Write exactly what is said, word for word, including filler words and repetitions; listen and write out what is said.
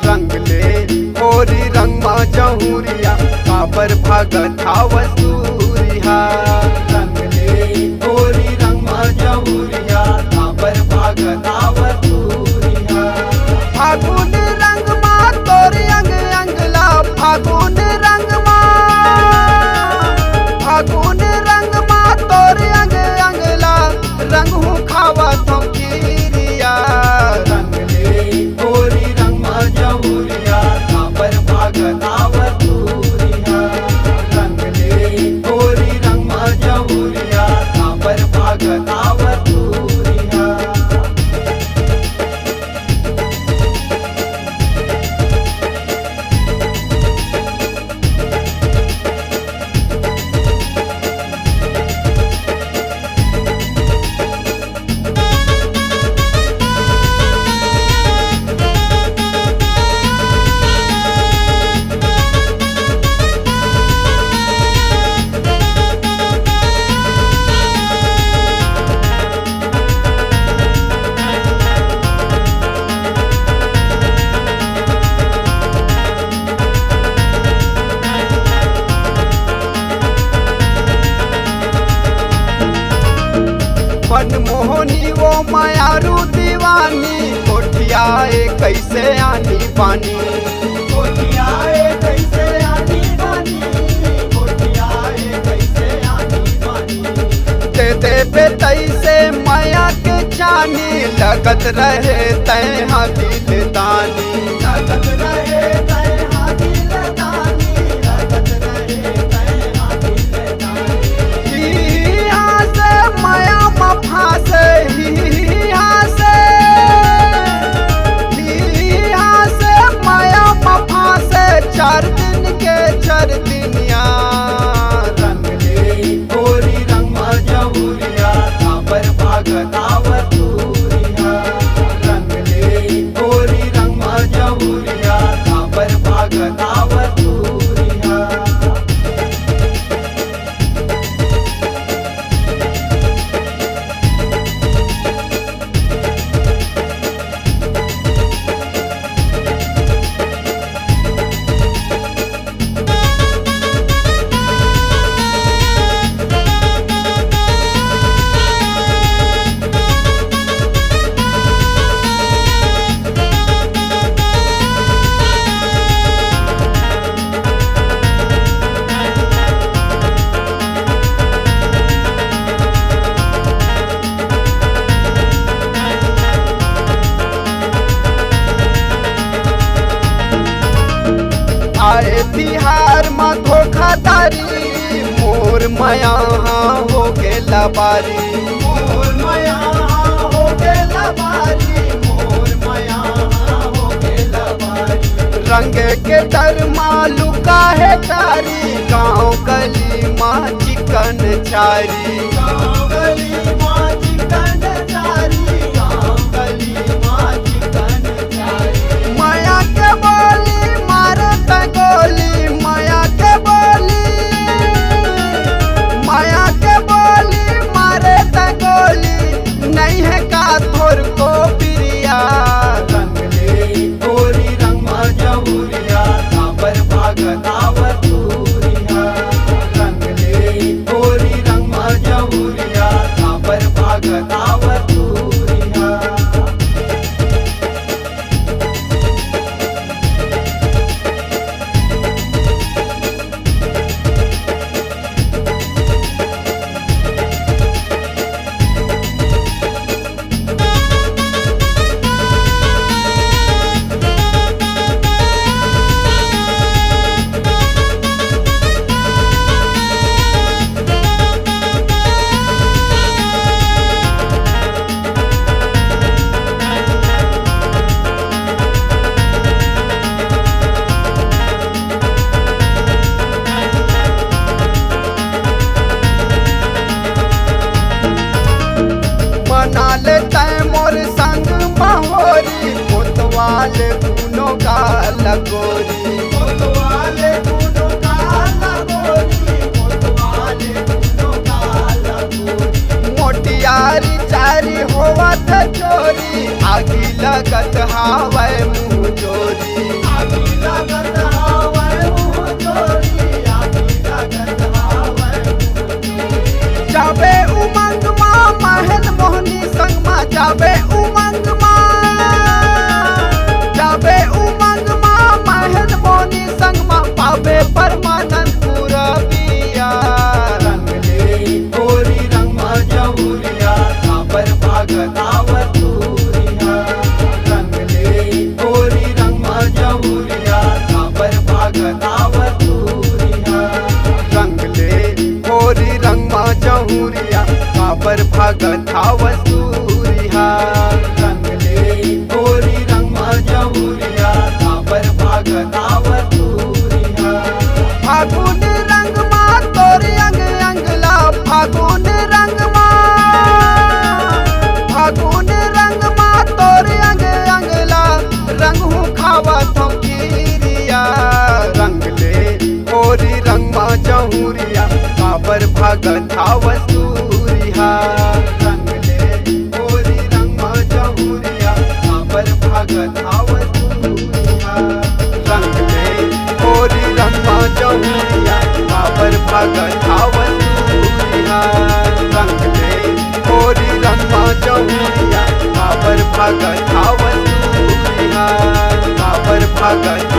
रंग ले होरी रंग मा जहुरिया, काबर भागत हावस दूरिहा। रंग ले होरी रंग मा जहुरिया, काबर भागत हावस दूरिहा। फागुन रंग मा तोर अंग अंग ला, फागुन रंग मा, फागुन रंग मा तोर अंग अंग ला, रंग हूँ खावा तो किरिया। रंग ले गोरी रंग मा जहुरिया, काबर भागत आवत दूरिया। रंग ले गोरी रंग मा जहुरिया, काबर भागत आवत दूरिया। मनमोहनी वो मयारू दीवानी, कोठिया ए कैसे आनी बानी। कोठिया ए कैसे आनी बानी, कोठिया ए कैसे आनी बानी। दे देबे तैसे मया के चानी, लगत रहे तै हा दिल दानी। लगत रहे तै हा दिल दानी, लगत रहे तै हा दिल दानी। हिया से मया म फांसे, हिया से, हिया से मया म फांसे, चार दिन के चार दिनिया। रंग ले गोरी रंग मा जहुरिया, काबर भागत आवत दूरिया। रंग ले गोरी रंग मा जहुरिया, काबर भागत आवत दूरिया। आए तिहार म धोखाधारी, मोर मया हा हो गे लबारी। मोर मया हा हो गे लबारी, मोर मया हा हो गे लबारी। रंग के डर मा लुका हे कारी, गाँव गली मा चिकन चारी। गाँव गली मा चिकन चारी, गाँव गली मा चिकन चारी। मया के बोली मारे त गोली, मया के बोली, मया के बोली मारे त गोली, नइ हे का थोर को पिरिया। रंग ले गोरी रंग मा जहुरिया, काबर भागत आवत दूरिया। रंग ले गोरी रंग मा जहुरिया, गोरी कोतवाले दुनो काला गोरी, कोतवाले दुनो काला गोरी। मोटियारी चारी होवत चोरी, आगी लगत हावय मुँह जोरी। आगी लगत हावय मुँह जोरी, आगी लगत हावय मुँह जोरी। जाबे उमंग मा महन मोहनी संग मा, जाबे उमंग मा, जाबे उमंग मा महन मोहनी संग मा, पाबे परमानंद पुरबिया। रंग ले गोरी रंग मा जहुरिया, काबर भागत आवत दूरिहा। रंग ले गोरी रंग मा जहुरिया, काबर भागत आवत दूरिहा। रंग ले गोरी रंग मा जहुरिया, काबर भागत आवत दूरिहा। रंग ले गोरी रंग मा जहुरिया, काबर भागत आवत दूरिहा। फागुन रंग मा तोर अंग अंग ला, फागुन रंग मा, फागुन रंग मा तोर अंग अंग ला, रंग हूँ खावत हूँ किरिया। रंग ले गोरी रंग मा जहुरिया, काबर भागत आवत दूरिहा। रंग ले गोरी रंग मा जहुरिया, काबर भागत आवत दूरिहा। रंग ले गोरी रंग मा जहुरिया, काबर भागत आवत दूरिहा। रंग ले गोरी रंग मा जहुरिया, काबर भागत आवत दूरिहा। काबर भागत